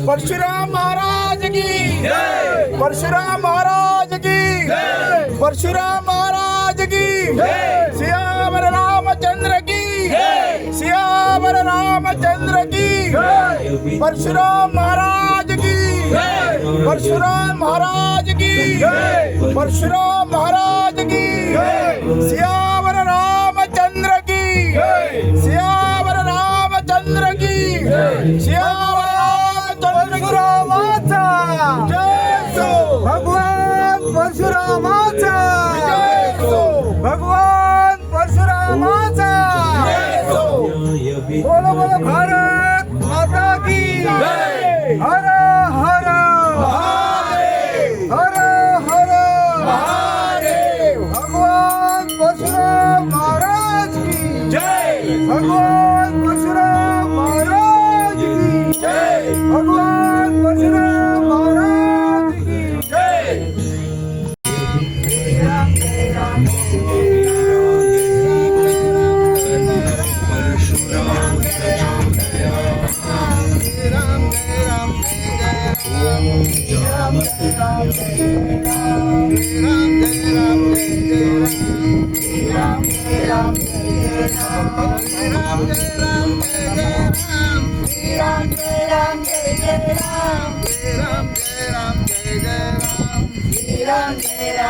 परशुराम महाराज की जय। परशुराम महाराज की जय। परशुराम महाराज की जय। सियावर रामचंद्र की जय। सियावर रामचंद्र की जय। परशुराम महाराज की जय। परशुराम महाराज की जय। परशुराम महाराज की जय। सियावर रामचंद्र की जय। सियावर रामचंद्र की जय। सियावर रामचंद्र की परशुरामाचा जय सो। भगवान परशुरामाचा जय सो। भगवान परशुरामाचा जय सो। बोलो बोलो भारत माता की जय। हर हर महादेव। हर हर महादेव। भगवान परशुराम महाराज की जय। भगवान परशुराम महाराज की जय। भगवान परशुराम महाराज की जय। श्रीराम जय राम परशुराम श्रीराम जय राम परशुराम श्रीराम जय राम परशुराम श्रीराम जय राम परशुराम श्रीराम जय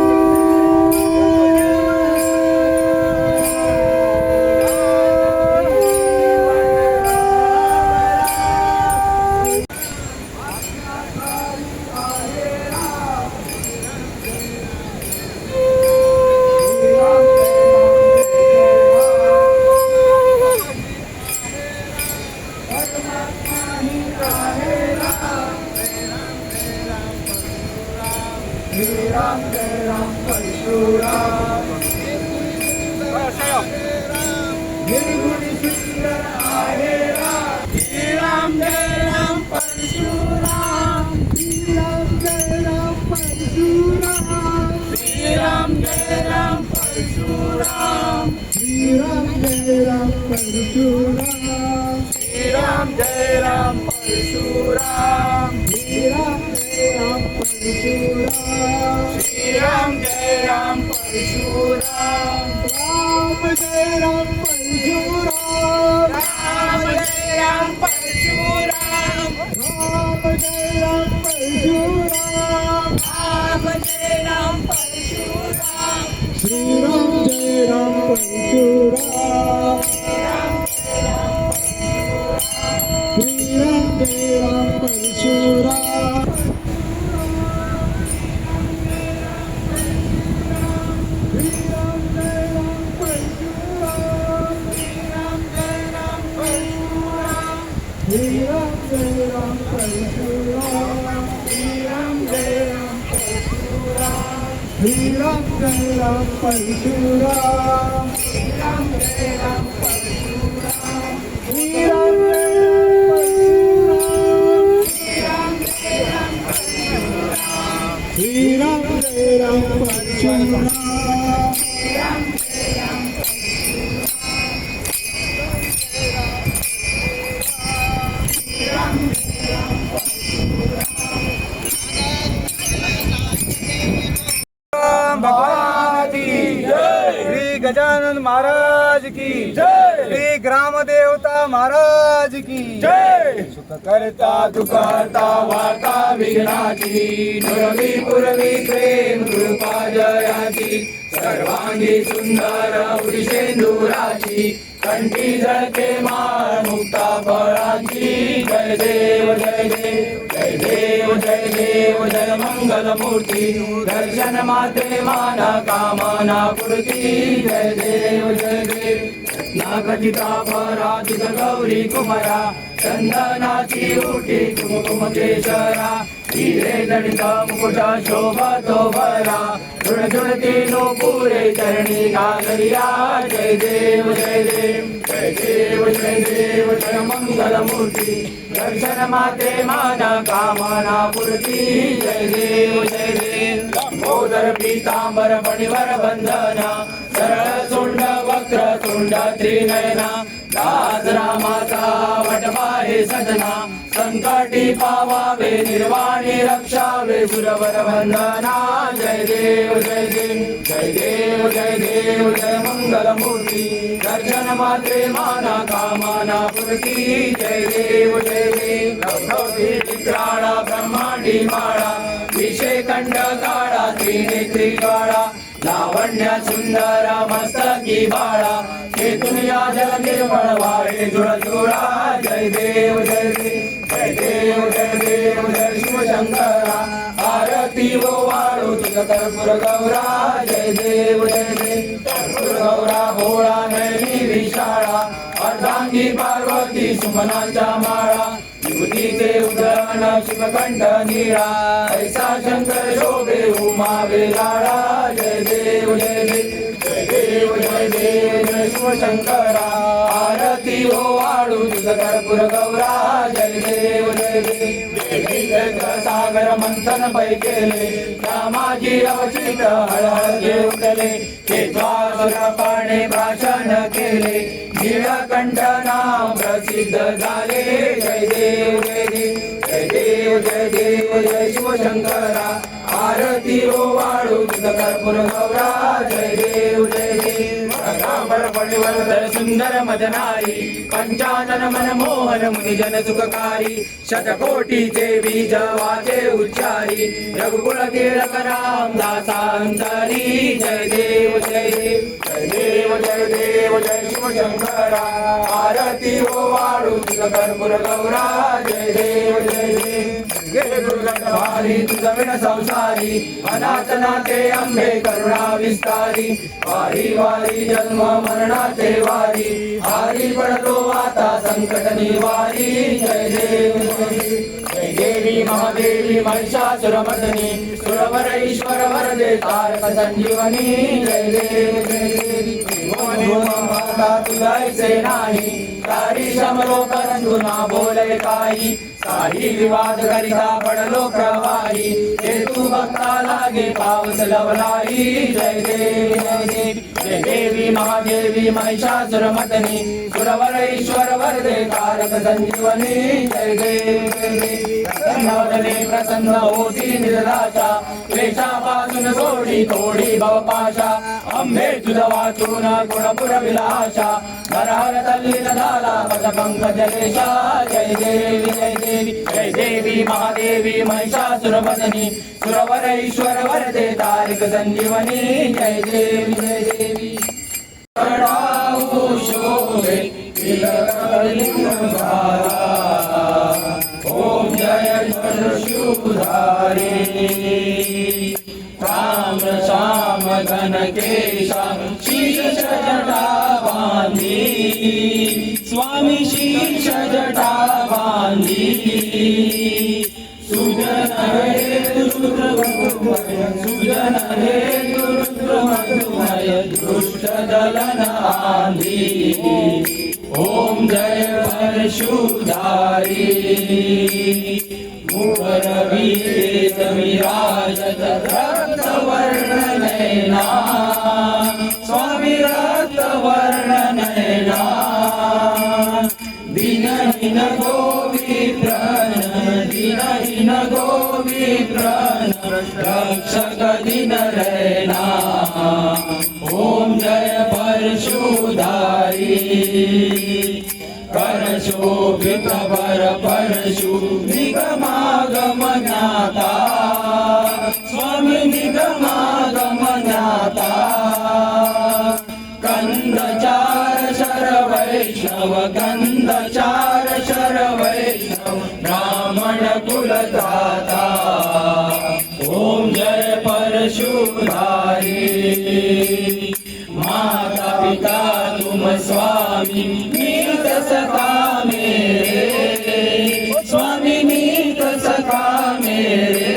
राम परशुराम श्रीराम जय राम परशुराम श्रीराम जय राम परशुराम श्रीराम जय राम परशुराम। भगवान की जय, श्री गजानन महाराज की जय, श्री ग्रामदेवता महाराज की जय। सुख करता दुखहर्ता वार्ता विघ्नाची, नुरवी पुरवी प्रेम कृपा। सर्वांगी सुंदर उदिशेंदुराची, कंठी झळके माळ मुक्ता फळाची. जय देव जय देव जय देव जय देव जय मंगलमूर्ती, दर्शन मात्रे मान कामना पूर्ती. जय देव जय देव. नागजिता पराजित गौरी कुमरा, चंदनाची उटी कुमकुम केशरा, हिरे जडित मुकुट शोभतो भरा, झुणझुणती पुरे चरणी घागरिया. जय देव जय देव जय देव जय देव जय मंगलमूर्ती, दर्शन मात्रे मान कामना पूर्ती. जय देव जय देव. लंबोदर पीतांबर फणिवर बंधना, सरळ सोंड वक्र तोंड त्रिनयना, दास रामाचा वटवाहे सदना, संकटी पावावे निर्वाणी रक्षावे सुरवर वंदना. जय देव जय देव जय देव जय देव जय मंगलमूर्ती, दर्शन मात्रे मान कामना पूर्ती. जय देव जय देव. विक्राळा ब्रह्मांडी माळा, विषेकंड काळा त्रिनेत्री काळा, लावण्य सुंदर मस्तकी बाळा, केतुया जल निर्मळ वाळे जुळ जुळा. जय देव जय देव जय देव जय देव जय शिवशंकरा, आरती ओवाळू तुझ कर्पूर गौरा. जय देव जय देव. कर्पूर गौरा भोळा नयनी विशाळा, अर्धांगी पार्वती सुमनाच्या माळा, विभूतीचे उधळण शिवकंठ निळा, ऐसा शंकर शोभे उमा वेलाळा. जय देव जय देव जय देव जय देव जय शिवशंकरा, आरती ओवाळू तुझ कर्पूर गौरा. जय देव जय देव. सागर मंथन पै केले, रामाजी अवचित हळहळ घेऊटले, पाणे प्राशन केले, निळकंठ नाम प्रसिद्ध झाले. जय देव जय देव जय देव जय देव जय शिवशंकरा, आरती ओवाळू तुझ कर्पूर गौरा. जय देव जय देव. सुंदर मदनारी, पंचानन मनमोहन मुनिजन सुखकारी, शतकोटीचे बीज वाचे उच्चारी, रघुकुल तिलक राम दासांतरी. जय देव जय देव जय देव जय देव जय शिवशंकरा, आरती ओवाळू तुझ कर्पूर गौरा. जय देव जय देव. दुर्गत भारी तुझ विण संसारी, अनाथ नाथे अंबे करुणा विस्तारी, वारी वारी जन्म मरणाचे वारी, हारी पडलो आता संकट निवारी. जय देव जय देवी महादेवी महिषासुरमर्दिनी, सुरवर ईश्वर वरदे तारक संजीवनी. जय देव जय देवी. माता तुझैसे नाही, तारी शमलो परंतु ना बोले काही, काही विवाद करिता पडलो प्रवाही, हे तू भक्ता लागे पाऊस लवलाई. जय देवी जय देवी जय देवी महादेवी महिषासुरमर्दिनी, सुरवर ईश्वर वरदे तारक संजीवनी. जय देवी जय देवी. प्रसन्न प्रसन्न होती निजदाशा, क्लेशापासून सोडी तोडी भवपाशा, अंबे तुझ वाचून गुणपुर विलाशा, हर हर तल्लीन झाला पद पंकजलेशा. जय देवी जय देवी जय देवी महादेवी महिषासुरमर्दिनी, सुरवर ईश्वर वरदे तारक संजीवनी. जय देवी जय देवी. शोभे ओम जय परशुधारी, राम श्याम घन केशा, शीर्ष जटा बांधी, स्वामी शीर्ष जटा बांधी, सुजन हेतु रुद्र मधुमय, सुजन हेतु रुद्र मधुमय, दुष्ट दलन आंधी. ओम जय परशुधारी. मुखरवीर विराजत रक्तवर्ण नयना, स्वामी रक्तवर्ण नयना, दिनहीन गोविप्रण, दिनहीन गोविप्रण, रक्षक दिन रैना. ओम जय परशुधारी. कर शोभित पर परशु निगमागम ज्ञाता, स्वामी निगमागम ज्ञाता, नवगंध चार शर वैष्णव ब्राह्मण कुलदाता। ओम जय परशुधारी। माता पिता तुम स्वामी मीत सखा मेरे, स्वामी मीत सखा मेरे।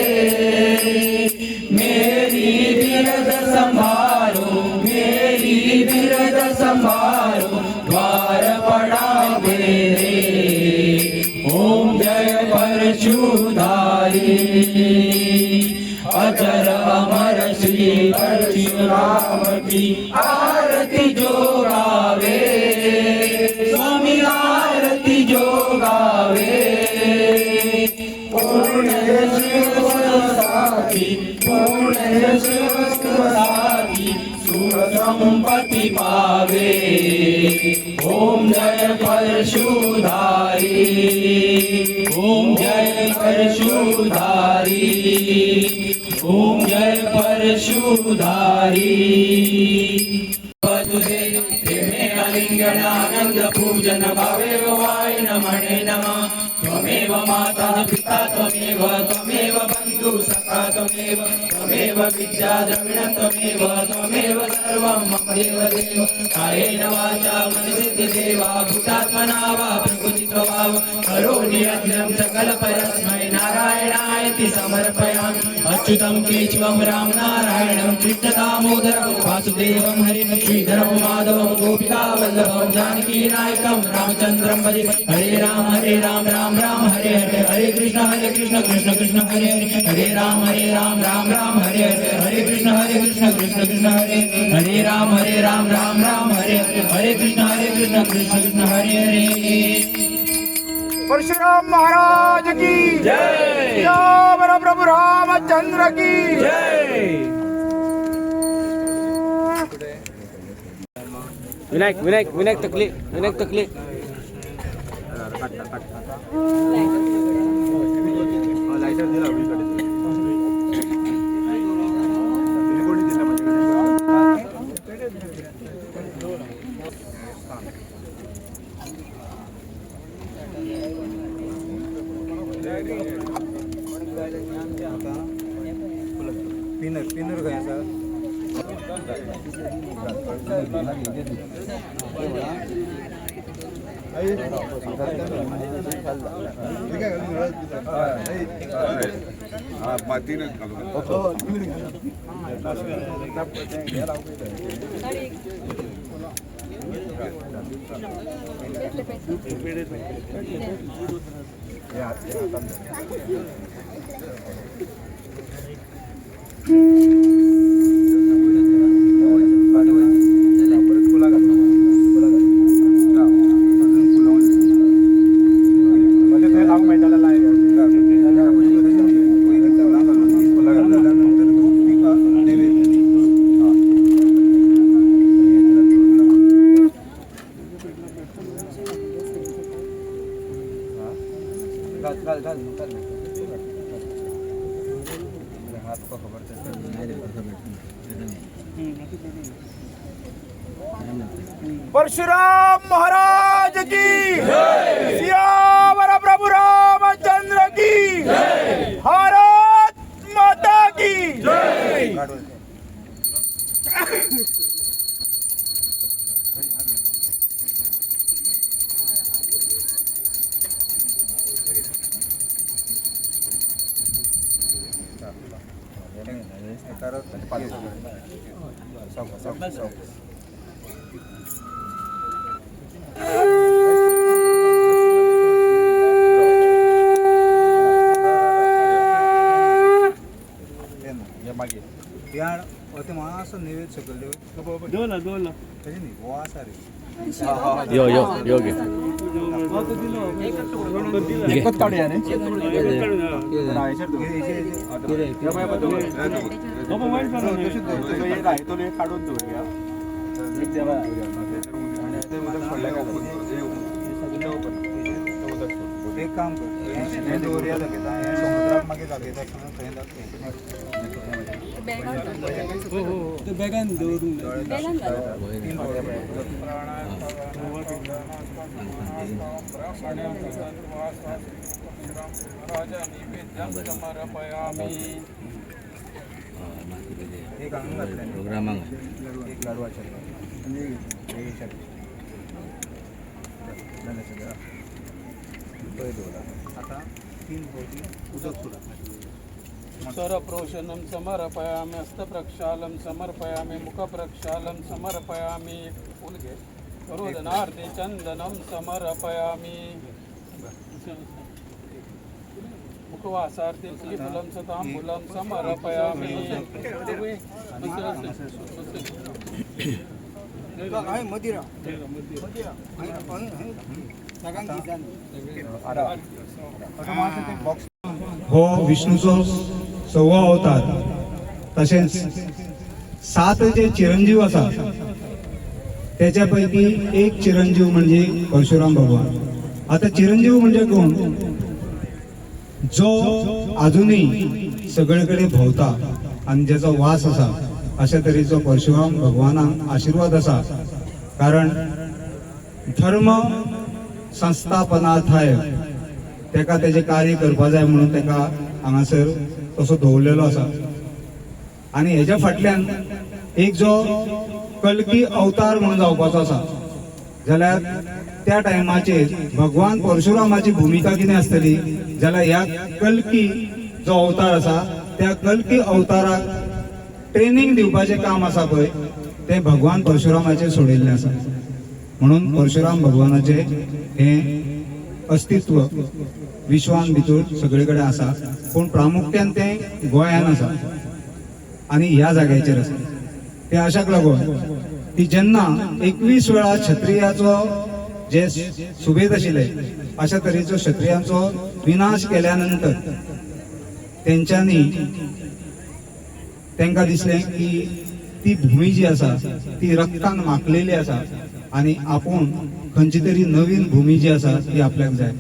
मेरी बिरद संभारो, मेरी बिरद संभारो, द्वार पड़ा मेरे। ओम जय परशुधारी। अजर अमर श्री परशुराम की आरती जो गावे, स्वामी आरती जो गावे। पूर्ण शिव साथी, पूर्ण शिव साथी, सुख संपत्ति पावे। ओम जय परशुधारी। ओम जय परशुधारी। ओम जय परशुधारी। तुझे प्रेमे आलिंगन आनंद पूजन भावे वाय नमणे नमा। त्वमेव माता पिता त्वमेव, त्वमेव बन्धु सखा त्वमेव, त्वमेव विद्या द्रविण त्वमेव, त्वमेव सर्वं मम देव देव। कायेन वाचा मनसिद्धिदेवा भूतात्मना वा प्रकृतिस्वभाव करोमि यज्ञं सकल परस्मै नारायणायति समर्पयामि। अच्युतं केशवं राम नारायणं कृष्ण दामोदरं वासुदेवं हरिं श्रीधरं माधवं गोपिका वल्लभं जानकी नायकं रामचन्द्रं भजे। हरे राम राम राम हरे हरे, हरे कृष्ण कृष्ण कृष्ण हरे हरे, हरे राम राम राम हरे हरे, हरे कृष्ण कृष्ण कृष्ण हरे हरे राम राम राम हरे हरे, हरे कृष्ण कृष्ण कृष्ण हरे हरे। परशुराम महाराज की जय। सियावर प्रभु रामचंद्र की जय। विनायक विनायक विनायक तकली, विनायक तकली। लायटर दिला कोणी दिला माझ्याकडे। पिनर पिनर खंय आसा? मातीनच घालून। परत फुलां घाल, फुलां घाल, अजून फुलां म्हणजे थंय लावंक मेळटा जाल्यार लाय। फुलां घातल्या नंतर धूप दीप नैवेद्य। घाल घाल घाल घाल। हा तुका खबर। परशुराम महाराज की, सियावर प्रभु रामचंद्र की, भारत माता की जय। मागीर मातसो नैवेद्य सकयल दोन दोन। तशें न्ही, हो आसा रे। यो यो यो घे। एकच काडुया न्ही। काडून दवरुया। एक काम कर, हें दवरया दाखयता, हें समुद्राक मागीर दाखयता थंय दाखय. बॅगान समर्पयामि. एक हांगा घातलें. प्रोग्रामाक. एक लाडवाचें, एक जालें सगळें. पळय दवरला. आतां तीन फावटी उदक सोडा. उत्तरप्रोशनं समर्पयामि, हस्तप्रक्षालं समर्पयामि, मुखप्रक्षालं समर्पयामि, रोदनार्थे चंदनं समर्पयामि, मुखवासार्थे फलं सताम्बुलं समर्पयामि. हो विष्णूचो सव्वा अवतार, तशेंच सात जे चिरंजीव आसा त्याच्या पैकी एक चिरंजीव म्हणजे परशुराम भगवान. आता चिरंजीव म्हणजे कोण? जो अजूनही सगळीकडे भोवता आणि ज्याचा वास असा, अशा तरेचो परशुराम भगवानाक आशीर्वाद असा. कारण धर्म संस्थापनार्थाय तेका तेजें कार्य करपा जाय म्हणून तेका हांगासर तसो दवरलेलो आसा. आनी हेज्या फाटल्यान एक जो कल्की अवतार म्हणून जावपाचो आसा, जाल्यार त्या टायमाचेर भगवान परशुरामाची भुमिका कितें आसतली, जाल्यार ह्या कल्की जो अवतार आसा त्या कल्की अवताराक ट्रेनींग दिवपाचें काम आसा पळय, तें भगवान परशुरामाचेर सोडिल्लें आसा. म्हणून परशुराम भगवानाचें हें अस्तित्व विश्वान भितर सगळे कडेन आसा, पूण प्रामुख्यान तें गोंयान आसा आनी ह्या जाग्याचेर आसा. ते आशाक लागून की जेन्ना 21 वेळा क्षत्रियाचो जे सुबेज आशिल्ले अशा तरेचो क्षत्रियांचो विनाश केल्या नंतर तेंच्यांनी तांकां दिसलें की ती भूमी जी आसा ती रक्तान माखलेली आसा आनी आपूण खंयची तरी नवीन भूमी जी आसा ती आपल्याक जाय.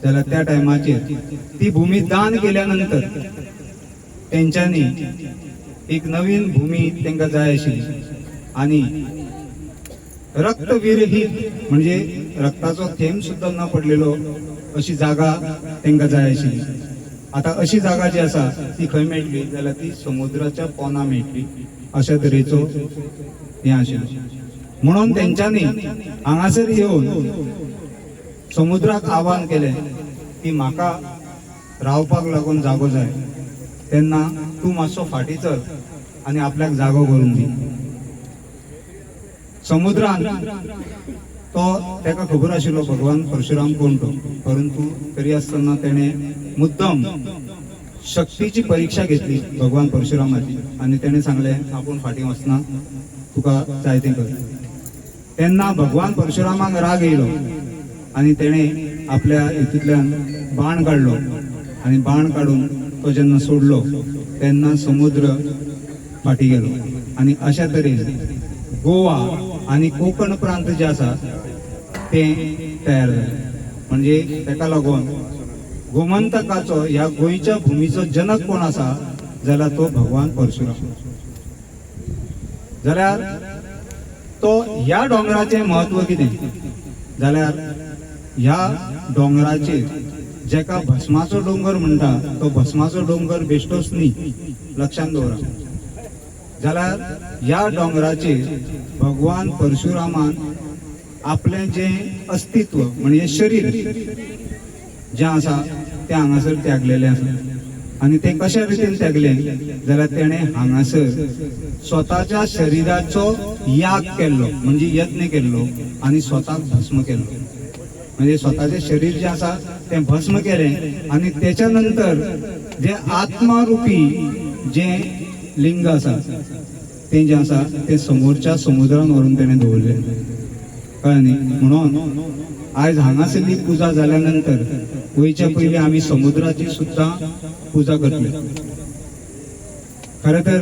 जाल्यार त्या टायमाचेर ती भूमी दान केल्या नंतर तेंच्यांनी एक नवीन भूमी तांकां जाय आशिल्ली आनी रक्तविरहीत म्हणजे रक्ताचो थेंब सुद्दां न पडलेलो अशी जागा तांकां जाय आशिल्ली. आतां अशी जागा जी आसा ती खंय मेळटली, जाल्यार ती समुद्राच्या पोना मेळटली अशा तरेचो हें आशिल्लें. म्हणून तेंच्यांनी हांगासर येवन समुद्राक आव्हान केलें की म्हाका रावपाक लागून जागो जाय, तेन्ना तूं मातसो फाटीं चल आनी आपल्याक जागो करून दी. समुद्रान तो ताका खबर आशिल्लो भगवान परशुराम कोण तो, परंतु तरी आसतना तेणें मुद्दम शक्तीची परीक्षा घेतली भगवान परशुरामाची आनी तेणें सांगलें आपूण फाटीं वचना, तुका जाय तें कर. तेन्ना भगवान परशुरामाक राग येयलो आनी तेणें आपल्या हितूंतल्यान बाण काडलो आनी बाण काडून तो जेन्ना सोडलो तेन्ना समुद्र फाटीं गेलो आनी अशा तरेन गोवा आनी कोंकण प्रांत जे आसा तें तयार जालें. म्हणजे ताका लागून गोमंतकाचो ह्या गोंयच्या भुमीचो जनक कोण आसा जाल्यार तो भगवान परशुराम. जाल्यार तो ह्या दोंगराचें म्हत्व कितें, जाल्यार ह्या दोंगराचेर जेका भस्माचो दोंगर म्हणटा तो भस्माचो दोंगर बेश्टोच न्ही, लक्षांत दवरा. जाल्यार ह्या दोंगराचेर भगवान परशुरामान आपलें जें अस्तित्व म्हणजे शरीर जें आसा तें हांगासर त्यागलेलें आसा आनी तें कशा रितीन त्यागलें जाल्यार तेणें हांगासर स्वताच्या शरिराचो याग केल्लो म्हणजे यत्न केल्लो आनी स्वताक भस्म केल्लो. म्हणजे स्वताचें शरीर जें आसा तें भस्म केलें आनी तेच्या नंतर जें आत्मारुपी जें लिंग आसा तें जें आसा तें समोरच्या समुद्रान व्हरून तेणें दवरलें. कळ्ळें न्ही? म्हणून आयज हांगासरली पुजा जाल्या नंतर वयच्या पयलीं आमी समुद्राची सुद्दां पुजा करतले. खरें तर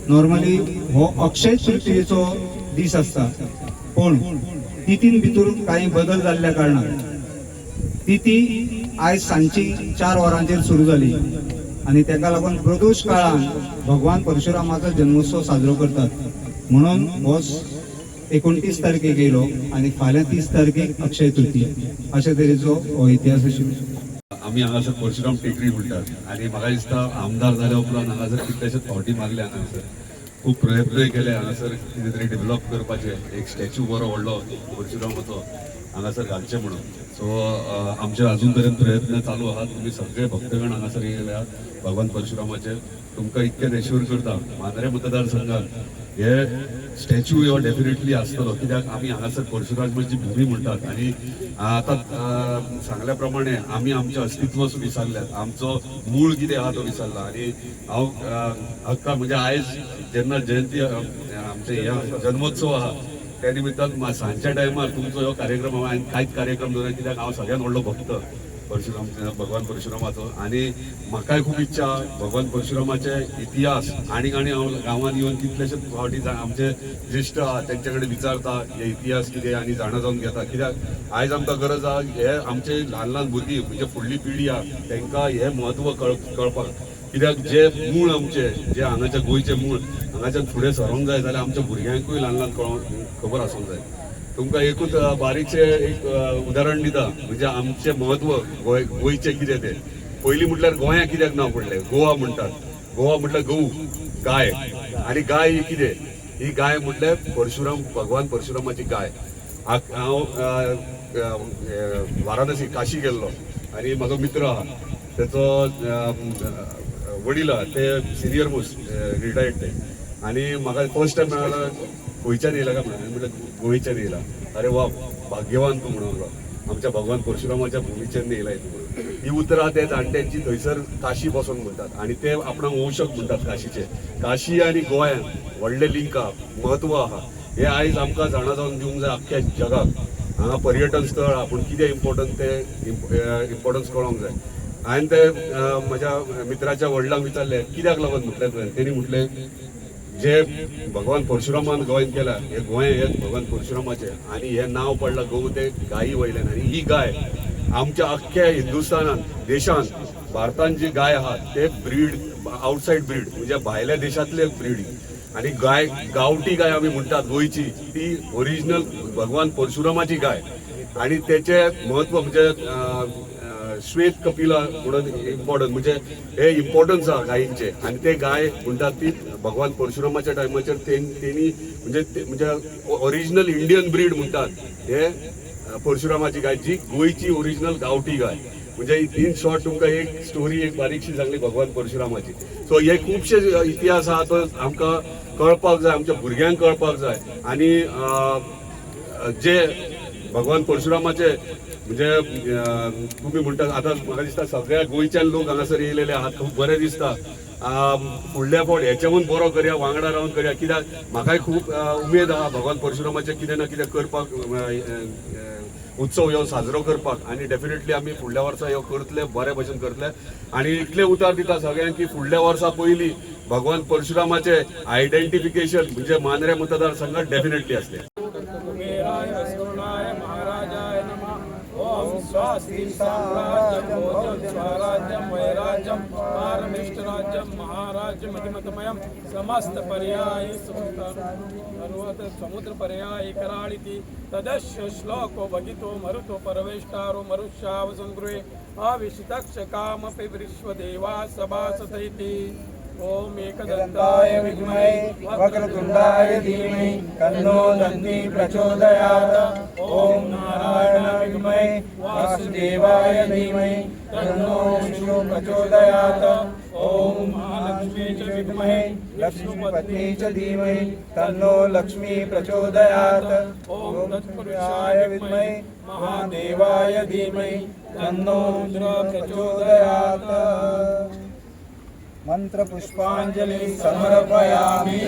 नॉर्मली हो अक्षय तृतीयेचो दीस आसता, पूण तितीन भितर कांय बदल जाल्ल्या कारणान ती आयज सांजची 4 वरांचेर सुरू जाली आनी ताका लागून प्रदोश काळान भगवान परशुरामाचो जन्मोत्सव साजरो करतात. म्हणून हो 29 तारखेक येयलो आनी फाल्यां 30 तारखेक अक्षय तृतीया अशे तरेचो हो इतिहास आशिल्लो. आमी हांगासर परशुराम टेकडी म्हणटात आनी म्हाका दिसता आमदार जाल्या उपरांत हांगासर कितलेशेच फावटी मागले, हांगासर खूब प्रयत्नय केले, हांगासर कितें तरी डेव्हलप करपाचें, एक स्टॅच्यू बरो व्हडलो परशुरामाचो हांगासर घालचें म्हणून. सो आमचे अजून पर्यंत प्रयत्न चालू आहात. तुमी सगळे भक्तगण हांगासर येयले आहात भगवान परशुरामाचे, तुमकां इतकें एश्योर करता मांद्रें मतदारसंघात हे स्टॅच्यू हो डेफिनेटली आसतलो, कित्याक आमी हांगासर परशुरामाची भूमी म्हणटात. आनी आतां सांगल्या प्रमाणे आमी आमचें अस्तित्व विसरल्यात, आमचो मूळ कितें आहा तो विसरला. आनी हांव हक्का म्हणजे आयज जेन्ना जयंती आमचे हे जन्मोत्सव आहा त्या निमित्तान सांजच्या टायमार तुमचो हो कार्यक्रम हांवें कांयच कार्यक्रम दवरना, कित्याक हांव सगळ्यात व्हडलो भक्त परशुराम भगवान परशुरामाचो आनी म्हाकाय खूब इच्छा भगवान परशुरामाचे इतिहास आनी आनी हांव गांवांत येवन कितलेशेच फावटी आमचे ज्येश्ठ आहा तेंचे कडेन विचारता हे इतिहास कितें आनी जाणा जावन घेता, कित्याक आयज आमकां गरज आहा हे आमचे ल्हान ल्हान भुरगीं म्हणजे फुडली पिढी आहा तेंकां हे म्हत्व कळपाक, कित्याक जे मूळ आमचे जे हांगाच्या गोंयचे मूळ हांगाच्यान फुडें सरोंक जाय जाल्यार आमच्या भुरग्यांकूय ल्हान ल्हान खबर आसूंक जाय. तुमकां एकूच बारीकशें एक उदाहरण दिता, म्हणजे आमचें म्हत्व गोंयचें कितें तें. पयलीं म्हटल्यार गोंया कित्याक नांव पडलें, गोवा म्हणटात. गोवा म्हटल्यार गौ, गाय, आनी गाय ही कितें, ही गाय म्हटल्यार परशुराम भगवान परशुरामाची गाय. हांव वाराणसी काशी गेल्लो आनी म्हाजो मित्र आहा तेचो वडील आहा ते सिनियर मोस्ट रिटायर्ड ते, आनी म्हाका फर्स्ट टायम मेळ्ळो गोंयच्यान येयला काय म्हणून, म्हटल्यार गोंयच्यान येयला, अरे वा भाग्यवान तूं म्हणून लागलो, आमच्या भगवान परशुरामाच्या भुमीचेर येयला तूं म्हणून. ही उतरां ते जाणट्यांची थंयसर काशी बसून म्हणटात आनी ते आपणाक वंशक म्हणटात काशीचे. काशी आनी गोंयान व्हडलें लिंक आहा, म्हत्व आहा, हें आयज आमकां जाणा जावन दिवंक जाय आख्ख्या जगाक. हांगा पर्यटन स्थळ आहा पूण कितें इम्पोर्टंट तें इम्पोर्टन्स कळोंक जाय. हांवें ते म्हज्या मित्राच्या वडिलांक विचारलें कित्याक लागून म्हटलें तुवें, तेणी म्हटलें जे भगवान परशुरामान गोंयांत केला हे गोंय हे भगवान परशुरामाचें आनी हें नांव पडलां गो तें गायी वयल्यान, आनी ही गाय आमच्या अख्ख्या हिंदुस्थानान देशान भारतान जी गाय आहा ते ब्रीड आउटसायड ब्रीड म्हणजे भायल्या देशांतले ब्रीड, आनी गाय गांवठी गाय आमी म्हणटात गोंयची ती ओरिजिनल भगवान परशुरामाची गाय. आनी तेचें म्हत्व म्हणजे श्वेत कपिला म्हणून इम्पॉर्टंट म्हणजे हे इम्पॉर्टन्स आहा गायींचे, आनी ते गाय म्हणटात ती भगवान परशुरामाच्या टायमाचेर तेणी म्हणजे म्हणजे ओरिजिनल इंडियन ब्रीड म्हणटात हे परशुरामाची गाय जी गोंयची ओरिजिनल गांवठी गाय. म्हणजे इन शॉर्ट तुमकां एक स्टोरी एक बारीकशी सांगली भगवान परशुरामाची. सो हे खुबशे इतिहास आहा तो आमकां कळपाक जाय, आमच्या भुरग्यांक कळपाक जाय. आनी जे भगवान परशुरामाचे म्हणजे तुमी म्हणटात आतां म्हाका दिसता सगळ्या गोंयच्यान लोक हांगासर येयलेले आहात, खूब बरें दिसता. फुडल्या फावट हेच्याहून बरो करया, वांगडा रावन करया, कित्याक म्हाकाय खूब उमेद आहा भगवान परशुरामाचें कितें ना कितें करपाक, उत्सव ह्यो साजरो करपाक. आनी डेफिनेटली आमी फुडल्या वर्सा ह्यो करतले, बरे भशेन करतले. आनी इतले उतार दिता सगळ्यांक की फुडल्या वर्सा पयलीं भगवान परशुरामाचें आयडेंटिफिकेशन म्हणजे मांद्रें मतदारसंघात डेफिनेटली आसलें. स्वस्ति साम्राज्यं भोजं स्वराज्यं वैराज्यं पारमेष्ठराज्यं महाराज्यं मतिमतमयं समस्त पर्याय समुद्र पर्याय कराळिति तदस्य श्लोको भगितो मरुतो परवेष्टारो मरुष्यावसंगृहे अविशितक्षकामपि विश्वदेवा सभासदैति. ओम एकदंताय विद्महे वक्रतुंडाय धीमहि तन्नो दंती प्रचोदयात्. ओम नारायण विद्महे वासुदेवाय धीमहि तन्नो विष्णु प्रचोदयात्. ओम महालक्ष्मी च विद्महे लक्ष्मीपत्नी च धीमहि तन्नो लक्ष्मी प्रचोदयात्. ओम ओम तत्पुरुषाय विद्महे महादेवाय धीमहि तन्नो तन्नो रुद्र प्रचोदयात्. मंत्र पुष्पांजलि समर्पयामि.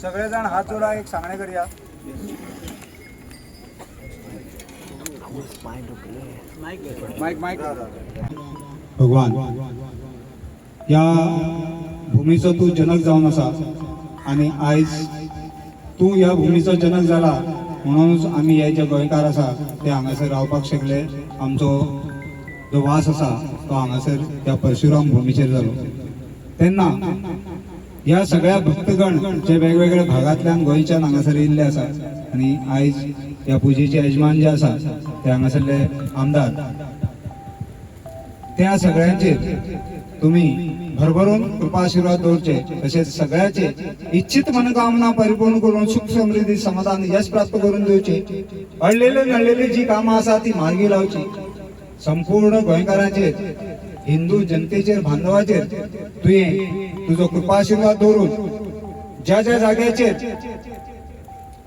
सगळे जाण हात जोडा, एक सांगणें करया. मायक मायक. भगवान, ह्या भुमीचो तूं जनक जावन आसा आनी आयज तूं ह्या भुमीचो जनक जाला म्हणूनच आमी हे जे गोंयकार आसा ते हांगासर रावपाक शकले. आमचो जो वास आसा तो हांगासर त्या परशुराम भुमीचेर जालो. तेन्ना ह्या सगळ्या भक्तगण जे वेगवेगळ्या भागांतल्यान गोंयच्यान हांगासर येयल्ले आसा आनी आयज ह्या पुजेचे यजमान जे आसा ते हांगासरले आमदार, त्या सगळ्यांचेर तुम्ही भरभरून कृपा आशीर्वाद दवरचे. तसेच सगळ्याचे इच्छित मनोकामना परिपूर्ण करून सुख, समृद्धी, समाधान, यश प्राप्त करून दिवचे. अडलेले नडलेली जी कामां आसा ती मार्गी लावची. संपूर्ण गोंयकारांचेर, हिंदू जनतेचेर, बांधवाचेर तुवें तुजो कृपा आशीर्वाद दवरून ज्या ज्या जाग्याचेर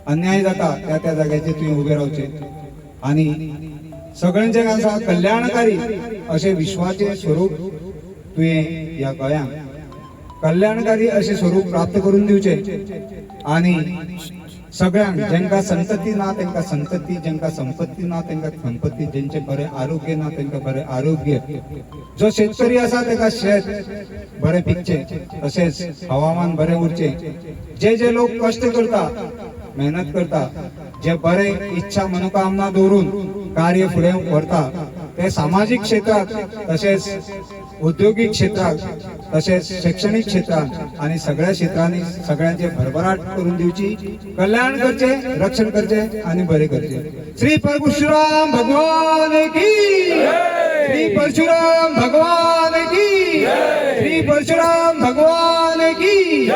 अन्याय जाता त्या त्या जाग्याचेर तुवें उबें रावचें आनी सगळ्यांचे आसा कल्याणकारी अशें विश्वाचें स्वरूप तुवें ह्या गोंयांक कल्याणकारी अशें स्वरूप प्राप्त करून दिवचें. आनी सगळ्यांक, जांकां संतती ना तांकां संतती, जांकां संपत्ती ना तांकां संपत्ती, जेंचें बरें आरोग्य ना तांकां बरें आरोग्य, जो शेतकरी आसा ताका शेत बरें पिकचें, तशेंच हवामान बरें उरचें. जे जे लोक कश्ट करता, मेहनत करता, जे बरे इच्छा मनोकामना दवरून कार्य फुडें व्हरता, ते सामाजीक क्षेत्रात तशेंच उद्योगीक क्षेत्रात तशेंच शैक्षणिक क्षेत्रात आणि सगळ्या क्षेत्रांनी सगळ्यांचे भरभराट करून दिवची. कल्याण करचे, रक्षण करचे आणि बरे करचे. श्री परशुराम भगवान की! श्री परशुराम भगवान की! श्री परशुराम भगवान की!